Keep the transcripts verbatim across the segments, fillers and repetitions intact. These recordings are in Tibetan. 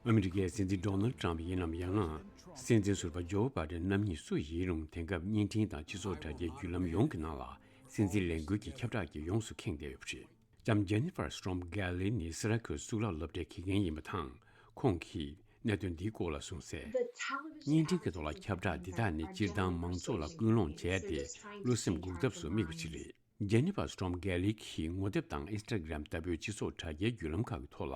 ཨ་མི་རི་ཀའི་སྲིད་འཛིན་ཌོ་ནལ་ཊམ་ཡིན་ནམ། ཡང་ན་སྲིད་འཛིན་ཟུར་པ་ཇོ་བྷའི་ཌེན་རྣམ་གཉིས་སུ་ཡིན་རུང་། དེང་སྐབས་བརྙན་འཕྲིན་དང་སྤྱི་ཚོགས་དྲ་རྒྱའི་བརྒྱུད་ལམ་ཡོངས་ཀྱི་ནང་ལ་སྲིད་འཛིན་ལས་འགུལ་གྱི་ཁྱབ་བསྒྲགས་ཀྱིས་ཡོངས་སུ་ཁེངས་བསྡད་ཡོད་པ་རེད། ལྕམ་ཇེ་ནི་ཕར་སི་ཊོམ་གྷེ་ལི་ནི་སི་ར་ཁུ་གཙུག་ལག་སློབ་གྲྭའི་དགེ་རྒན་ཡིན་པ་དང་། ཁོང་གིས་གནད་དོན་འདིའི་སྐོར་ལ་གསུངས་གསལ། བརྙན་འཕྲིན་གྱི་ཐོག་ལ་ཁྱབ་བསྒྲགས་འདི་དག་ནི་སྤྱིར་བཏང་མང་ཚོགས་ལ་སྐུལ་སློང་བྱས་ཏེ། བློ་སེམས་འགུག་ཐབས་སུ་དམིགས་པ་ཞིག་རེད། ཇེ་ནི་ཕར་སི་ཊོམ་གྷེ་ལི་གིས་ངོ་དེབ་དང་ཨིན་སི་ཊ་གྷི་རམ་ལྟ་བུའི་སྤྱི་ཚོགས་དྲ་རྒྱའི་བརྒྱུད་ལམ་ཁག་གི་ཐོག་ལ་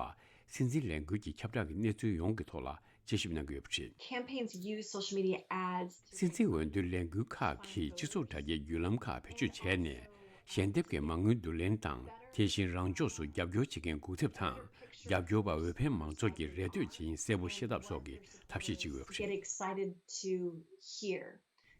སྲིད་འཛིན་ལས་འགུལ་གྱི་ཁྱབ་བསྒྲགས་ཀྱི་གནས་ཚུལ་ཡོངས་ཀྱི་ཐོག་ལ་དཔྱད་ཞིབ་གནང་གི་ཡོད་པ་རེད། Campaigns use social media ads to སྲིད་འཛིན་འོས་བསྡུའི་ལས་འགུལ་ཁག་གིས་སྤྱི་ཚོགས་དྲ་རྒྱའི་བརྒྱུད་ལམ་ཁག་བེད་སྤྱོད་བྱས་ནས། ཞལ་འདེབས་ཀྱི་མ་དངུལ་བསྡུ་ལེན་དང་། དེ་བཞིན་རང་ཕྱོགས་སུ་རྒྱབ་སྐྱོར་བྱེད་མཁན་འགུག་ཐབས་དང་། རྒྱབ་སྐྱོར་པ་འོས་འཕེན་མང་ཚོགས་ཀྱིས་རེ་ལྟོས་བྱེད་ཡིན་གསལ་པོ་ཤེས་ཐབས་སོགས་ཀྱི་ཐབས་ཤེས་བྱེད་ཀྱི་ཡོད་པ་རེད། Get excited to hear.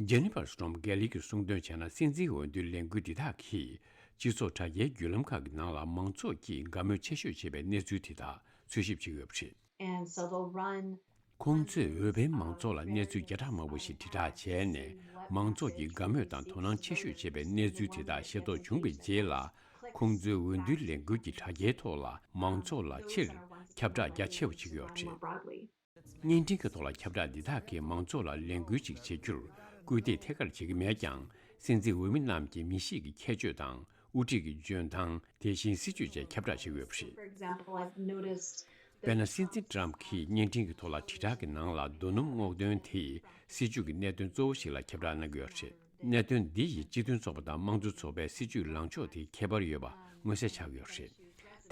ཇེ་ནི་ཕར་སི་ཊོམ་གྷེ་ལི་གིས་གསུངས་དོན་བྱས་ན། སྲིད་འཛིན་འོས་བསྡུའི་ལས་འགུལ་འདི་དག་གིས་སྤྱི་ཚོགས་དྲ་རྒྱའི་བརྒྱུད་ལམ་ཁག་གི་ནང་ལ་མང་ཚོགས་ཀྱིས་དགའ་མོས་ཆེ་ཤོས་བྱེད་པའི་གནས་ཚུལ་དེ་དག་འཚོལ་ཞིབ་བྱེད་ཀྱི་ཡོད་པ་རེད། And so they'll run. ཁོང་ཚོས་འོས་འཕེན་མང་ཚོགས་ལ་གནས་ཚུལ་བརྒྱ་ཕྲག་མང་པོ་ཞིག་དྲིལ་བསྒྲགས་བྱས་ནས། མང་ཚོགས་ཀྱིས་དགའ་མོས་དང་དོ་སྣང་ཆེ་ཤོས་བྱེད་པའི་གནས་ཚུལ་དེ་དག་ཤེས་རྟོགས་བྱུང་བའི་རྗེས་ལ། ཁོང་ཚོའི་འོས་བསྡུའི་ལས་འགུལ་གྱི་དྲ་རྒྱའི་ཐོག་ལ་མང་ཚོགས་ལ་ཕྱིར་ཁྱབ་བསྒྲགས་རྒྱ་ཆེ་བ་བྱེད་ཀྱི་ཡོད་པ་རེད། བརྙན་འཕྲིན་གྱི་ཐོག་ལ་ཁྱབ་བསྒྲགས་འདི་དག་གིས་མང་ཚོགས་ལ་ལས་འགུལ་ཞིག་བྱེད་རྒྱུར་སྐུལ་འདེད་ཐད་ཀར་བྱེད་ཀྱི་མེད་ཀྱང་། སྲིད་འཛིན་འོས་མི་རྣམས་ཀྱི་མི་གཤིས་ཀྱི་ཁྱད་ཆོས་དང་། དབུ་ཁྲིད་ཀྱི་འཇོན་ཐང་། དེ་བཞིན་སྲིད་ཇུས་བཅས་ཁྱབ་བསྒྲགས་བྱེད་ཀྱི་ཡོད་པ་རེད། For example, I've noticed དཔེར་ན། སྲིད་འཛིན་ཊམ་གྱིས་བརྙན་འཕྲིན་གྱི་ཐོག་ལ་དྲིལ་བསྒྲགས་ཀྱི་ནང་ལ་རྡོ་སྣུམ་སྔོག་འདོན་དེས་སྲིད་ཇུས་ཀྱི་གནད་དོན་གཙོ་བོ་ཞིག་ལ་ཁྱབ་བསྒྲགས་གནང་གི་ཡོད་པ་རེད། གནད་དོན་འདི་ཡིས་སྤྱི་མཐུན་ཚོགས་པ་དང་དམངས་གཙོ་ཚོགས་པའི་སྲིད་ཇུས་ལངས་ཕྱོགས་དེ་ཁྱད་པར་ཡོད་པ་མངོན་གསལ་ཆགས་ཡོད་པ་རེད།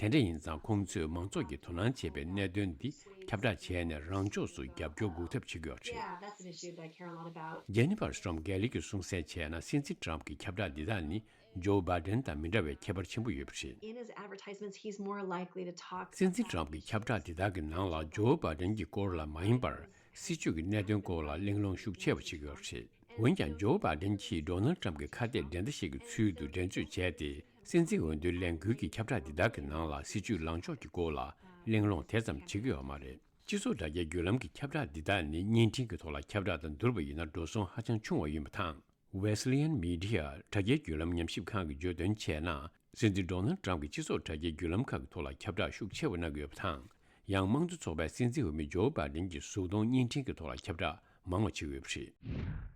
དེ་འདྲ་ཡིན་ཙང་། ཁོང་ཚོས་མང་ཚོགས་ཀྱིས་དོ་སྣང་བྱེད་པའི་གནད་དོན་འདི་ཁྱབ་བསྒྲགས་བྱས་ནས། རང་ཕྱོགས་སུ་རྒྱབ་སྐྱོར་འགུག་ཐབས་བྱེད་ཀྱི་ཡོད་པ་རེད། Yeah, that's an issue that I care a lot about. ཇེ་ནི་ཕར་སི་ཊོམ་གྷེ་ལི་གིས་གསུངས་གསལ་བྱས་ན། སྲིད་འཛིན་ཊམ་གྱི་ཁྱབ་བསྒྲགས་འདི་དག་ནི་ཇོ་བྷའི་ཌེན་དང་མི་འདྲ་བའི་ཁྱད་པར་ཆེན་པོ་ཡོད་པ་རེད། In his advertisements, he's more likely to talk སྲིད་འཛིན་ཊམ་གྱི་ཁྱབ་བསྒྲགས་འདི་དག་གི་ནང་ལ་ཇོ་བྷའི་ཌེན་གྱི་སྐོར་ལ་མ་ཡིན་པར། སྲིད་ཇུས་ཀྱི་གནད་དོན་སྐོར་ལ་གླེང་སློང་ཤུགས་ཆེ་བ་བྱེད་ཀྱི་ཡོད་པ་རེད། འོན་ཀྱང་། ཇོ་བྷའི་ཌེན་གྱིས་ཌོ་ནལ་ཊམ་གྱི་ཁ་གཏད་འགྲན་ཟླ་ཞིག་གི་ཚུལ་དུ་འགྲན་རྩོད་བྱས་ཏེ། སྲིད་འཛིན་འོས་བསྡུའི་ལས་འགུལ་གྱི་ཁྱབ་བསྒྲགས་འདི་དག་གི་ནང་ལ་སྲིད་ཇུས་ལངས་ཕྱོགས་ཀྱི་སྐོར་ལ་གླེང་སློང་དེ་ཙམ་བྱེད་ཀྱི་ཡོད་མ་རེད། སྤྱི་ཚོགས་དྲ་རྒྱའི་བརྒྱུད་ལམ་གྱི་ཁྱབ་བསྒྲགས་འདི་དག་ནི་བརྙན་འཕྲིན་གྱི་ཐོག་ལ་ཁྱབ་བསྒྲགས་དང་བསྡུར་བ་ཡིན་ན། འགྲོ་སོང་ཧ་ཅང་ཆུང་བ་ཡིན་པ་དང་། Wesleyan Media དྲ་རྒྱའི་བརྒྱུད་ལམ་ཉམས་ཞིབ་ཁང་གིས་བརྗོད་དོན་བྱས་ན། སྲིད་འཛིན་ཌོ་ནལ་ཊམ་གྱིས་སྤྱི་ཚོགས་དྲ་རྒྱའི་བརྒྱུད་ལམ་ཁག་གི་ཐོག་ལ་ཁྱབ་བསྒྲགས་ཤུགས་ཆེ་བ་གནང་གི་ཡོད་པ་དང་། ཡང་། དམངས་གཙོ་ཚོགས་པའི་སྲིད་འཛིན་འོས་མི་ཇོ་བྷའི་ཌེན་གྱི་གཟུགས་མཐོང་བརྙན་འཕྲིན་གྱི་ཐོག་ལ་ཁྱབ་བསྒྲགས་མང་བ་བྱེད་ཀྱི་ཡོད་པ་རེད།